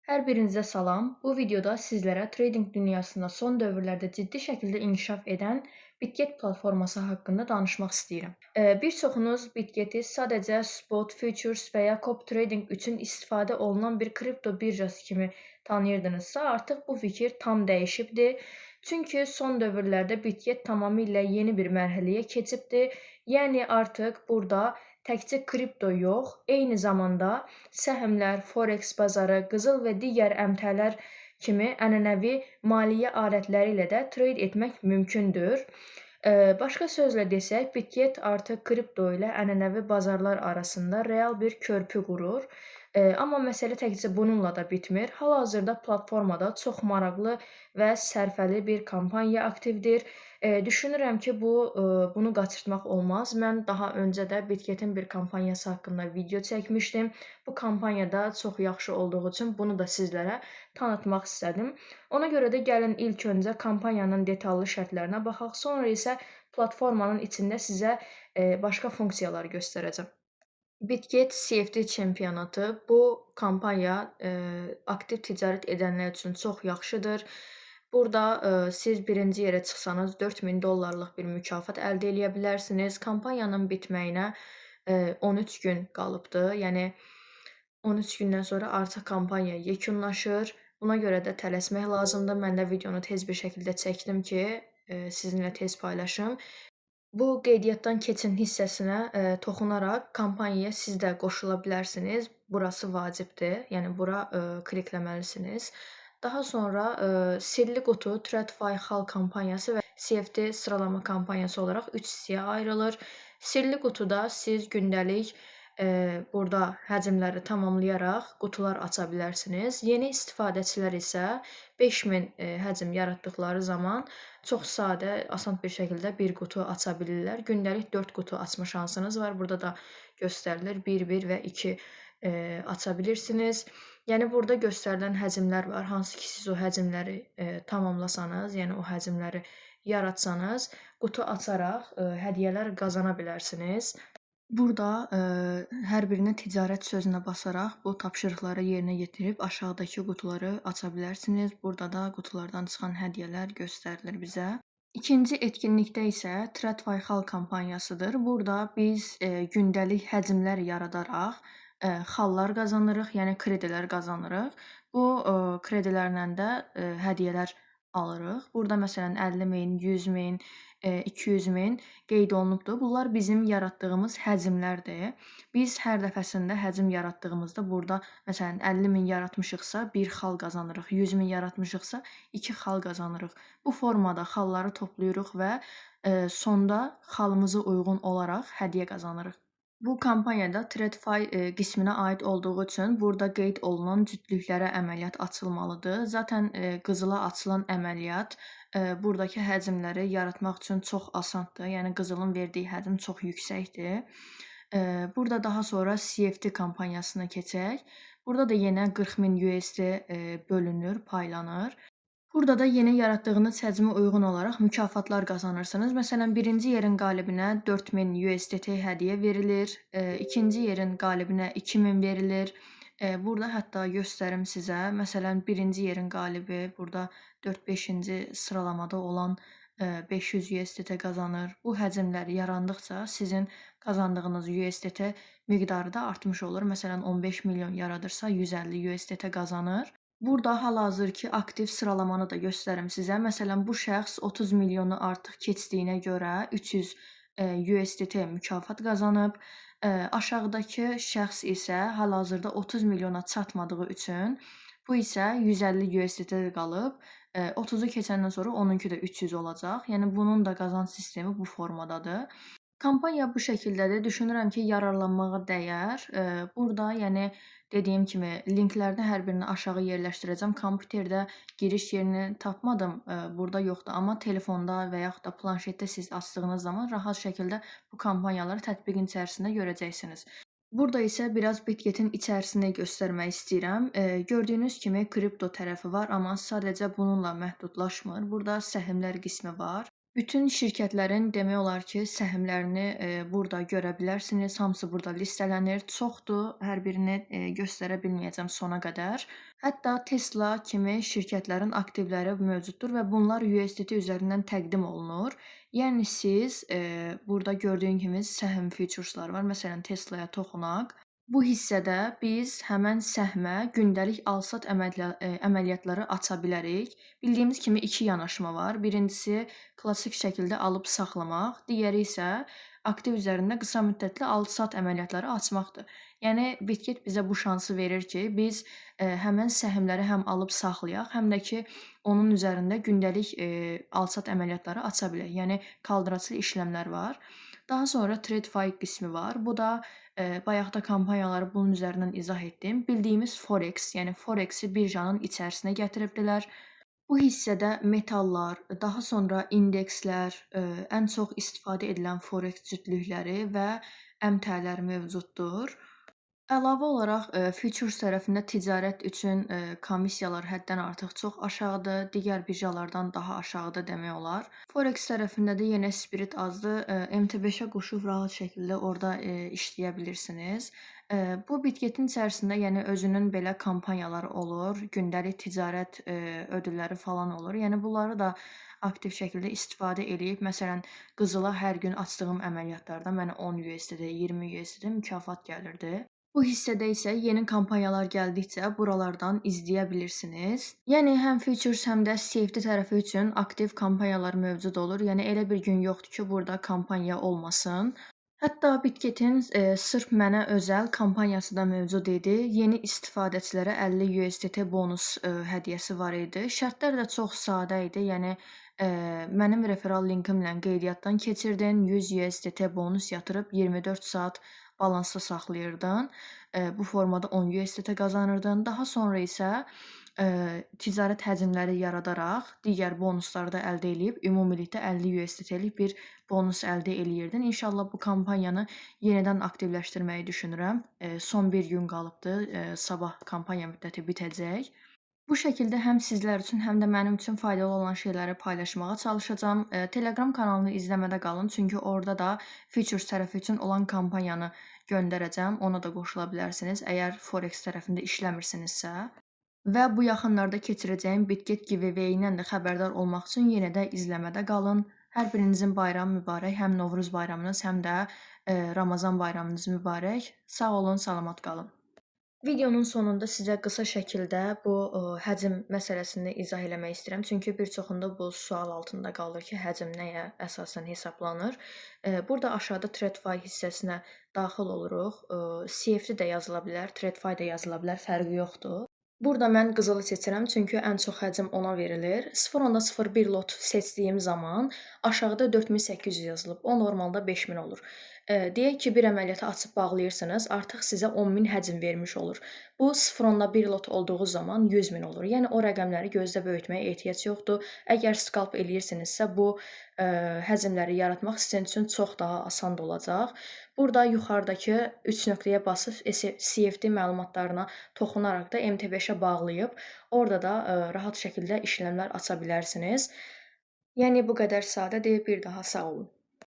Hər birinizə salam. Bu videoda sizlərə trading dünyasında son dövrlərdə ciddi şəkildə inkişaf edən Bitget platforması haqqında danışmaq istəyirəm. Bir çoxunuz Bitgeti sadəcə spot, futures və ya copy trading üçün istifadə olunan bir kripto birjası kimi tanıyırdınızsa, artıq bu fikir tam dəyişibdir. Çünki son dövrlərdə Bitget tamamilə yeni bir mərhələyə keçibdir. Yəni artıq burada təkcə kripto yox, eyni zamanda səhmlər, forex bazarı, qızıl və digər əmtələr kimi ənənəvi maliyyə alətləri ilə də trade etmək mümkündür. Başqa sözlə desək, Bitget artıq kripto ilə ənənəvi bazarlar arasında real bir körpü qurur. Amma məsələ təkcə bununla da bitmir. Hal-hazırda platformada çox maraqlı və sərfəli bir kampaniya aktivdir. Düşünürəm ki, bunu qaçırtmaq olmaz. Mən daha öncə də Bitgetin bir kampaniyası haqqında video çəkmişdim. Bu kampaniyada çox yaxşı olduğu üçün bunu da sizlərə tanıtmaq istədim. Ona görə də gəlin ilk öncə kampaniyanın detallı şərtlərinə baxaq. Sonra isə platformanın içində sizə başqa funksiyalar göstərəcəm. Bitget CFD çempionatı. Bu kampaniya aktiv ticarət edənlər üçün çox yaxşıdır. Burada siz birinci yerə çıxsanız 4000 dollarlıq bir mükafat əldə eləyə bilərsiniz. Kampaniyanın bitməyinə 13 gün qalıbdır. Yəni 13 gündən sonra artıq kampaniya yekunlaşır. Buna görə də tələsmək lazımdır. Mən də videonu tez bir şəkildə çəkdim ki, sizinlə tez paylaşım. Bu qeydiyyatdan keçin hissəsinə toxunaraq kampaniyaya siz də qoşula bilərsiniz. Burası vacibdir. Yəni bura klikləməlisiniz. Daha sonra sirli qutu, TradFi xal kampaniyası və CFD sıralama kampaniyası olaraq 3 hissəyə ayrılır. Sirli qutuda siz gündəlik burada həcmləri tamamlayaraq qutular aça bilərsiniz. Yeni istifadəçilər isə 5000 həcm yaratdıqları zaman çox sadə, asan bir şəkildə bir qutu aça bilirlər. Gündəlik 4 qutu açma şansınız var. Burada da göstərilir. 1, 1 və 2 aça bilirsiniz. Yəni burada göstərilən həcmlər var. Hansı ki siz o həcmləri tamamlasanız, yəni o həcmləri yaratsanız, qutu açaraq hədiyyələr qazana bilərsiniz. Burada hər birinə ticarət sözünə basaraq bu tapşırıqları yerinə yetirib aşağıdakı qutuları aça bilərsiniz. Burada da qutulardan çıxan hədiyyələr göstərilir bizə. İkinci etkinlikdə isə TradFi xal kampaniyasıdır. Burada biz gündəlik həcmlər yaradaraq xallar qazanırıq, yəni kredilər qazanırıq. Bu kredilərlə də hədiyyələr alırıq. Burada məsələn 50 min, 100 min, 200 min qeyd olunubdur. Bunlar bizim yaratdığımız həcmlərdir. Biz hər dəfəsində həcm yaratdığımızda burada məsələn 50 min yaratmışıqsa bir xal qazanırıq, 100 min yaratmışıqsa 2 xal qazanırıq. Bu formada xalları toplayırıq və sonda xalımıza uyğun olaraq hədiyyə qazanırıq. Bu kampaniyada TradFi qisminə aid olduğu üçün burada qeyd olunan cütlüklərə əməliyyat açılmalıdır. Zaten qızıla açılan əməliyyat buradakı həcmləri yaratmaq üçün çox asandır. Yəni qızılın verdiyi həcm çox yüksəkdir. Burada daha sonra CFD kampaniyasına keçək. Burada da yenə 40.000 USD bölünür, paylanır. Burada da yenə yaratdığınız həcmə uyğun olaraq mükafatlar qazanırsınız. Məsələn, birinci yerin qalibinə 4000 USDT hədiyyə verilir. İkinci yerin qalibinə 2000 verilir. Burada hətta göstərim sizə. Məsələn, birinci yerin qalibi burada 4-5-ci sıralamada olan 500 USDT qazanır. Bu həcmlər yarandıqca sizin qazandığınız USDT miqdarı da artmış olur. Məsələn, 15 milyon yaradırsa 150 USDT qazanır. Burada hal-hazırki aktiv sıralamanı da göstərim sizə. Məsələn, bu şəxs 30 milyonu artıq keçdiyinə görə 300 USDT mükafat qazanıb. Aşağıdakı şəxs isə hal-hazırda 30 milyona çatmadığı üçün bu isə 150 USDT qalıb. 30-u keçəndən sonra onunki də 300 olacaq. Yəni bunun da qazanc sistemi bu formadadır. Kampaniya bu şəkildədir. Düşünürəm ki, yararlanmağa dəyər. Burada yəni dediyim kimi linklərdə hər birini aşağı yerləşdirəcəm. Kompüterdə giriş yerini tapmadım, burada yoxdur, amma telefonda və yaxud da planşetdə siz açdığınız zaman rahat şəkildə bu kampaniyaları tətbiqin içərisində görəcəksiniz. Burada isə biraz Bitgetin içərisini göstərmək istəyirəm. Gördüyünüz kimi kripto tərəfi var, amma sadəcə bununla məhdudlaşmır. Burada səhmlər qismi var. Bütün şirkətlərin demək olar ki, səhmlərini burada görə bilərsiniz. Hamısı burada listələnir. Çoxdur, hər birini göstərə bilməyəcəm sona qədər. Hətta Tesla kimi şirkətlərin aktivləri mövcuddur və bunlar USDT üzərindən təqdim olunur. Yəni siz burada gördüyün kimi səhm futuresları var. Məsələn, Teslaya toxunaq. Bu hissədə biz həmən səhmə gündəlik al-sat əməliyyatları aça bilərik. Bildiyimiz kimi iki yanaşma var. Birincisi klassik şəkildə alıb saxlamaq, digəri isə aktiv üzərində qısa müddətli al-sat əməliyyatları açmaqdır. Yəni Bitget bizə bu şansı verir ki, biz həmən səhmləri həm alıb saxlayaq, həm də ki onun üzərində gündəlik al-sat əməliyyatları aça bilək. Yəni kaldıraçlı işləmlər var. Daha sonra TradFi qismi var. Bu da bayaq da kampaniyaları bunun üzərindən izah etdim. Bildiyimiz Forex, yəni Forexi birjanın içərisinə gətiribdilər. Bu hissədə metallar, daha sonra indekslər, ən çox istifadə edilən Forex cütlükləri və əmtələr mövcuddur. Əlavə olaraq futures tərəfində ticarət üçün komissiyalar həddən artıq çox aşağıdır, digər birjalardan daha aşağıda demək olar. Forex tərəfində də yenə spread azdır, MT5-ə qoşub rahat şəkildə orada işləyə bilirsiniz. Bu Bitgetin içərisində yəni özünün belə kampaniyaları olur, gündəlik ticarət ödülləri falan olur. Yəni bunları da aktiv şəkildə istifadə eləyib, məsələn, qızıla hər gün açdığım əməliyyatlarda mənə 10 USDT, 20 USDT mükafat gəlirdi. Bu hissədə isə yeni kampaniyalar gəldikcə buralardan izləyə bilirsiniz. Yəni həm futures, həm də CFD tərəfi üçün aktiv kampaniyalar mövcud olur. Yəni elə bir gün yoxdur ki, burada kampaniya olmasın. Hətta Bitgetin sırf mənə özəl kampaniyası da mövcud idi. Yeni istifadəçilərə 50 USDT bonus hədiyyəsi var idi. Şərtlər də çox sadə idi. Yəni mənim referral linkimlə qeydiyyatdan keçirdin, 100 USDT bonus yatırıb 24 saat balansda saxlayırdın. Bu formada 10 USDT qazanırdın. Daha sonra isə ticarət həcmləri yaradaraq digər bonusları da əldə eləyib ümumilikdə 50 USDT-lik bir bonus əldə eləyirdin. İnşallah bu kampaniyanı yenidən aktivləşdirməyi düşünürəm. Son bir gün qalıbdır. Sabah kampaniya müddəti bitəcək. Bu şəkildə həm sizlər üçün, həm də mənim üçün faydalı olan şeyləri paylaşmağa çalışacağam. Telegram kanalını izləmədə qalın, çünki orada da futures tərəfi üçün olan kampaniyanı göndərəcəm. Ona da qoşula bilərsiniz, əgər Forex tərəfində işləmirsinizsə. Və bu yaxınlarda keçirəcəyim Bitget giveaway-dən də xəbərdar olmaq üçün yenə də izləmədə qalın. Hər birinizin bayramı mübarək, həm Novruz bayramınız, həm də Ramazan bayramınız mübarək. Sağ olun, salamat qalın. Videonun sonunda sizə qısa şəkildə bu həcm məsələsini izah eləmək istəyirəm. Çünki bir çoxunda bu sual altında qalır ki, həcm nəyə əsasən hesablanır. Burada aşağıda TradFi hissəsinə daxil oluruq. CFD də yazıla bilər, TradFi də yazıla bilər, fərqi yoxdur. Burada mən qızılı seçirəm, çünki ən çox həcm ona verilir. 0.01 lot seçdiyim zaman aşağıda 4800 yazılıb. O normalda 5000 olur. Deyək ki, bir əməliyyatı açıb bağlayırsınız, artıq sizə 10.000 həcm vermiş olur. Bu 0.1 lot olduğu zaman 100.000 olur. Yəni o rəqəmləri gözdə böyütməyə ehtiyac yoxdur. Əgər scalp eləyirsinizsə, bu həcmləri yaratmaq sizin üçün çox daha asan olacaq. Burada yuxarıdakı 3 nöqtəyə basıb CFD məlumatlarına toxunaraq da MT5-ə bağlayıb, orada da rahat şəkildə işləmlər aça bilərsiniz. Yəni bu qədər sadədir. Bir daha sağ olun.